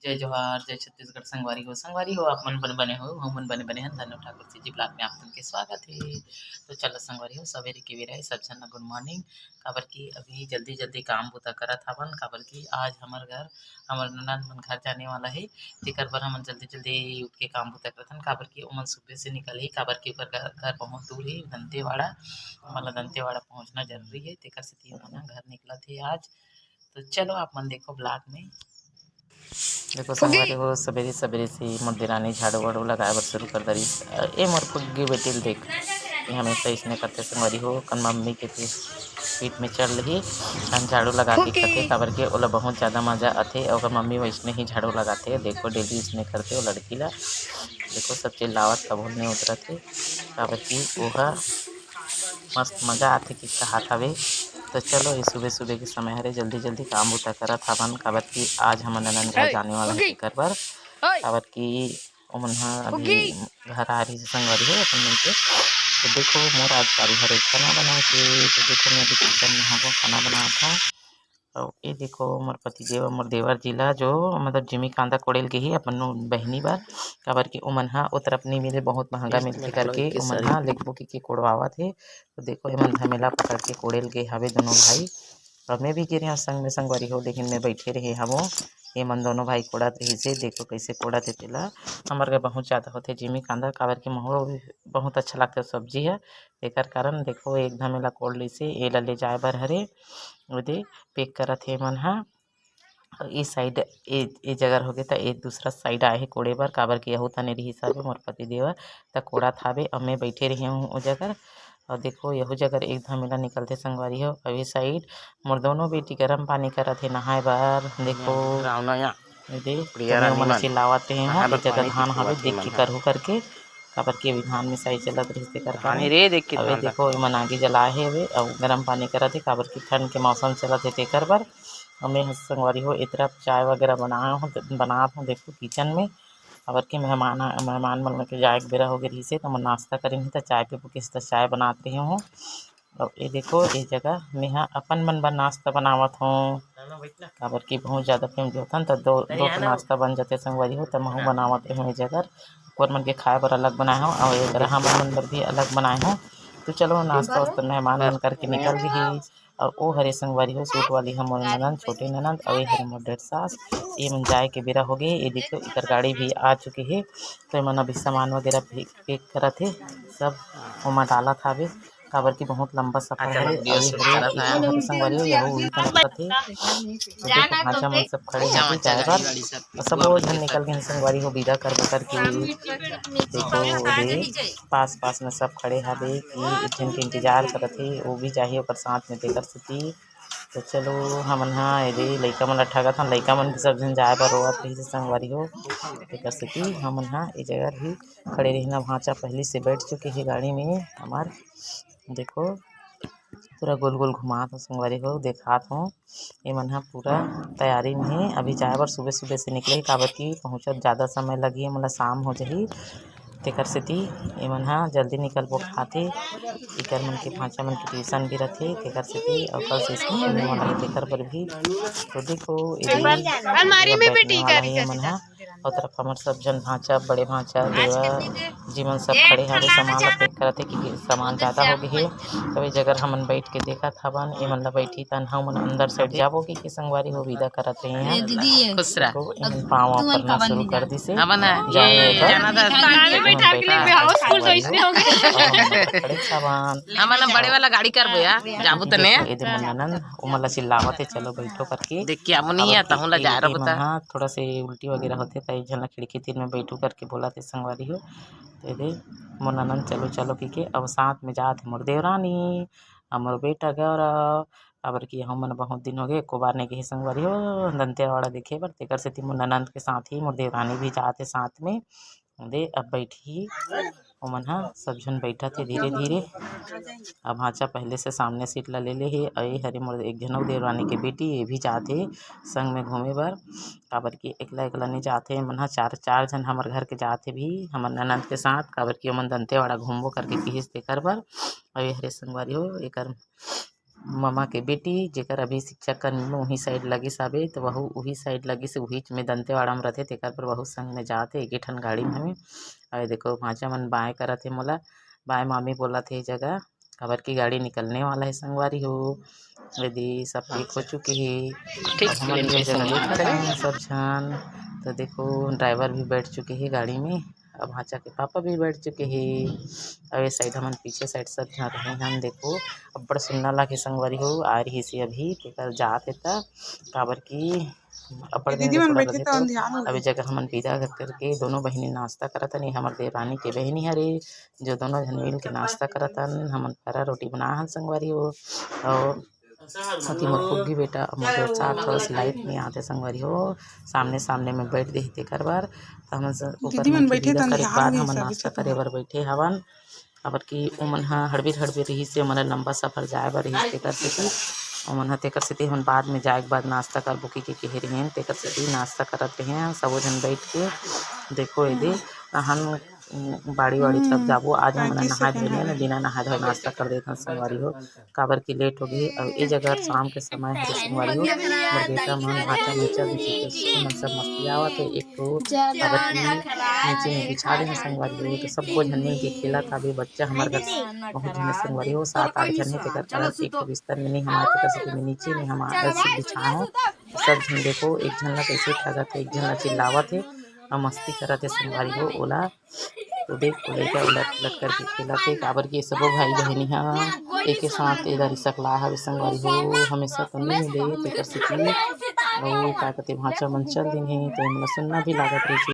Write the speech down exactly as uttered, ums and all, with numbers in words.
जय जोहार, जय छत्तीसगढ़ संगवारी हो। संगवारी हो, आप मन बने बने हो, हमन बने बने हन। धन्यवाद ठाकुर जी, जी vlog में आप मन के स्वागत हे। तो चलो संगवारी हो, सवेरे के बेरा हे, सब झन ला good morning। काबर कि अभी जल्दी जल्दी काम बुता करत हावन, काबर कि आज हमर घर, हमर ननद मन घर जाने वाला हे, तेकर बर हमन जल्दी जल्दी उठ के काम बुता करत हन। काबर कि ओमन सुबह से निकलही, काबर कि ओकर घर, घर बहुत दूर हे, दंतेवाड़ा। ओमन ला दंतेवाड़ा पहुँचना जरूरी हे, तेकर सेती ओमन ह घर निकलत हे आज। तो चलो आप मन देखो vlog में। देखो संगवारी हो, सबेरे सबेरे से मोर देरानी झाड़ू वाड़ू लगाए बर शुरू कर दरिस। ए मोर पुग्गी बेटी ल देख, ये हमेशा इसने करथे संगवारी हो। ओकर मम्मी के पी-, पीठ में चढ़ लिही, हम झाड़ू लगा के खाथे, काबर के ओला बहुत ज्यादा मजा आथे। ओकर मम्मी वैसने ही झाड़ू लगाथे। देखो डेली इसने करथे वो लड़की ला। देखो सब चिल्लावत कभू नहीं उतरत हे, काबर कि ओहा मस्त मजा आथे कि कहात हवे। तो चलो, ये सुबह सुबह के समय हरे, जल्दी जल्दी काम बुता करत हवन, काबर कि आज हमन ननद घर जाने वाला हे तेकर बर, काबर कि ओमन ह अभी घर आ रही संगवारी हो अपन मन के। तो देखो, मोर आज बारी हरे खाना बनाए के। तो देखो, मैं अभी किचन में हवो, खाना बनात हूँ। अउ ये देखो, मोर पति देव, मोर देवर जी ला, जो मतलब जिमी कांदा कोड़े ल गे हे अपन बहिनी बर, काबर कि ओमन ह ओ तरफ नहीं मिले, बहुत महंगा मिलथे करके ओमन ह लेगबो के, के कोड़वावत हे। तो देखो, एमन धमेला पकड़ के कोड़े ल गे हवे दोनों भाई, अउ मैं भी गे रहे हूँ संग में संगवारी हो, लेकिन मैं बैठे रहे हवो। ये मन दोनों भाई कोड़त रहिसे, देखो कैसे कोड़त हे तेला। हमर घर बहुत ज्यादा होथे जिमी कांदा, काबर कि महू बहुत अच्छा लगथे सब्जी ह। एकर कारण देखो, एक धमेला कोड़ लिसे, एला ले जाए बर हरे, ओदे pack करत हे मन ह। अउ ए side, ए, ए जगह होगे, त ए दूसरा side आए हे कोड़े बर, काबर कि यहू तने रिहिस हवे मोर पति देवर, त कोड़त हावे, अउ मैं बैठे रहे हूँ ओ जगह। अउ देखो, यहू जगह एक धमेला निकलथे संगवारी हो। अउ ए side मोर दोनों बेटी गरम पानी करत हे नहाए बर। देखो, रावना या। ए दे, बढ़िया तो मैं रानी ओमन मन। चिल्लावत रहे हूँ, नहाए बर ए जगह पानी धान के हवे, कुआं देख के मन ह। करहू करके, काबर कि अभी धान मिसाई चलत रहिस तेकर धान कारण। रे, देख के अउ ए धान देखो, ला। एमन आगी जलाए हे अबे, अउ गरम पानी करत हे, काबर कि ठंड के मौसम चलत हे तेकर बर। अउ मैं ह संगवारी हो, ए तरफ चाय वगैरह बनाए हूँ, बनात हूँ, देखो किचन में, काबर कि मेहमान आ-, मेहमान मन के जाए के बेरा होगे रहिसे, त ओमन नाश्ता करिन ही, त चाय पीबो किहिस, त चाय बनात रहे हूँ। अउ ए देखो, ए जगह मेहा अपन मन बर नाश्ता बनावत हूँ, काबर कि बहुत ज्यादा family होथन, त दो, दो ठो नाश्ता बन जाथे संगवारी हो, त महू बनावत रहे हूँ ए जगह। ओकर मन के खाए बर अलग बनाए हूँ, अउ ए जगह हमन मन बर भी अलग बनाए हूँ। तो चलो, नाश्ता वास्ता मेहमान मन करके निकल गे हे। अउ ओ हरे संगवारी हो, सूट वाली ह मोर ननद, छोटे ननद, अउ ए हरे मोर डेढ़ सास। ए मन जाए के बेरा होगे। ए देखो, एकर गाड़ी भी आ चुके हे, तो एमन अभी सामान वगैरह भी pack करत हे, सब ओमा डालत हावे, काबर कि बहुत लंबा सफर हे। अउ ए हरे, ए हरे संगवारी हो, यहू उल्टा निकलत हे। तो देखो, भांचा मन सब खड़े हे जाए बर। अउ सबो झन निकल गे संगवारी हो, विदा करबो करके। देखो, ओदे पास पास में सब खड़े हावे कि एक झन के इंतजार करत हे, वो भी जाही ओकर साथ में, तेकर सेती। तो चलो, हमन ह एदे लइका मन ला ठगत हन, लइका मन भी सब झन जाए बर रोवत रहिस हे संगवारी हो, तेकर सेती हमन ह ए जगह भी खड़े रहिन। भांचा पहिली से बैठ चुके हे गाड़ी में हमर। देखो, पूरा गोल गोल घुमात हो संगवारी हो, देखात हो। एमन ह पूरा तैयारी में हे, अभी जाए बर सुबह सुबह से निकले हे, काबर कि पहुँचत ज्यादा समय लगही, एमन ला शाम हो जाही, तेकर सेती एमन ह जल्दी निकलबो खाथे। एकर मन के भांचा मन के tuition भी रथे, तेकर सेती अउ कल से स्कूल होने वाला हे, तेकर बर भी। तो देखो, एदे अलमारी में बैठने वाला हे एमन ह। अउ तरफ हमर सब झन भांचा, बड़े भांचा, देवर जी मन सब खड़े हवे, सामान ला pack करत हे, कि सामान ज्यादा हो गे हे। तब ए जगह हमन बैठ के देखत हवन, एमन ला बैठी तन हमन अंदर side जाबो कि, कि संगवारी हो विदा करत रहे हैं। खुश रह। देखो, एमन पाँव पड़ना शुरू कर दिस हे। हमन ह, जाने ये बर। जाना था। हमन बैठे हवन, संगवारी हो। अउ हमन खड़े हवन। हमन बड़े वाला गाड़ी करबो या, जाबो तने। एदे मोर ननद, ओमन ला चिल्लावत हे, "चलो बैठो," करके। देख के आबो नहीं काबर आता, कि हमन ला ए, जाए रहो एमन बता। ह थोड़ा से उल्टी वगैरह होथे, त एक झन ला खिड़की तीर में बैठू करके बोलत हे संगवारी हो। तो एदे मोर ननद चलो चलो कहिके अब साथ में जात हे मोर देवरानी अउ मोर बेटा गौरव, काबर कि हमन बहुत दिन हो गए एको बार नहीं गए संगवारी हो दंतेवाड़ा देखे बर, तेकर सेती मोर ननद के साथ ही मोर देवरानी भी जात हे साथ में। दे अब बैठी ओमन ह सब झन बैठत हे धीरे धीरे। अब भांचा पहले से सामने seat ला ले ले हे, अउ ए हरे मोर एक झन अउ देवरानी के बेटी, ये भी जात हे संग में घूमे बर, काबर कि एकला एकला नहीं जात हे। एमन ह चार, चार झन हमर घर के जात हे भी, हमर ननद के साथ, काबर कि ओमन दंतेवाड़ा घूमबो करके किहिस तेकर बर। अउ ए हरे संगवारी हो, एकर ममा के बेटी, जेकर अभी शिक्षा कर्मी में उही साइड लगिस हाबे, त वहू उही साइड लगिस हे, उहीच में दंतेवाड़ा में रथे, तेकर बर वहू संग में जात हे, एके ठन गाड़ी में हवे। अउ देखो, भांचा मन बाय करत हे मोला, बाय मामी बोलत हे ए जगह, काबर की गाड़ी निकलने वाला हे संगवारी हो। ये दे सब पैक हो चुके हे। ठीक अब हमन ये जगह देखत हन सब झन, तो देखो ड्राइवर भी बैठ चुके हे गाड़ी में, अब भांचा के पापा भी बैठ चुके हे। अब ये साइड हमन पीछे साइड सब झन रहे हन। देखो अब्बड़ सुन्ना लागे संगवारी हो, आ रही से अभी तेकर जात हे त, काबर की अब्बड़ दिन दीदी मन बैठे त अंधियार हो अभी जगह हमन पीदा करके दोनों बहिनी नाश्ता करत हन। ये हमर देवरानी के बहिनी हरे, जो दोनों झन मिल के नाश्ता करत हन। हमन फरा रोटी बना हन संगवारी हो। और अति मोर कुग्गी बेटा, अब मोर साथ थोड़ा सी लाइट नहीं आते संगवारी हो, सामने सामने में बैठ देही तेकर बर। त हमन स-, ऊपर दीदी मन में बैठे पीदा त करे के अंधियार बाद नहीं हमन सब नाश्ता करे बर बैठे हवन। काबर कि ओमन ह हड़बीर हड़बीर रिहिस हे, ओमन ल लंबा सफर जाए बर रिहिस, तेकर सेती ओमन ह, तेकर सेती हमन बाद में जाए के बाद नाश्ता करबो कि के कहे रिहेन, तेकर सेती नाश्ता करत रिहेन सबो झन बैठ के। देखो एदे, अहन बाड़ी वाड़ी तब जाबो। आज हमन नहाए धोए नइ, बिना नहाए धोए नाश्ता कर देथन संगवारी हो, काबर कि लेट हो गई। अउ ए जगह शाम के समय हरे संगवारी हो, मोर बेटा मन भांचा मन चल दिस, मन सब मस्ती आवत हे। एक तो काबर कि नीचे में बिछा देन संगवारी हो, तो सबो झन मिल के खेलत हाबे। बच्चा हमर घर बहुत झन संगवारी हो, सात आठ झन हे, तेकर कारण एक तो बिस्तर में नहीं हमारे, तेकर सेती में नीचे में हमारे बिछाए हो। सब झन देखो, एक झन ला कैसे ठगत हे, एक झन ला चिल्लावत हे, अउ मस्ती करत हे संगवारी हो। ओला तो देख, लइका उलट उलट करके खेलत हे, काबर कि सबो भाई बहिनी ह एके साथ ए दारी सकला हवे संगवारी हो, हमेशा तो नइ मिले, तेकर सेती। अउ का कथे, भांचा मन चल दिन हे, तो एमन ला सुन्ना भी लागत रहिस।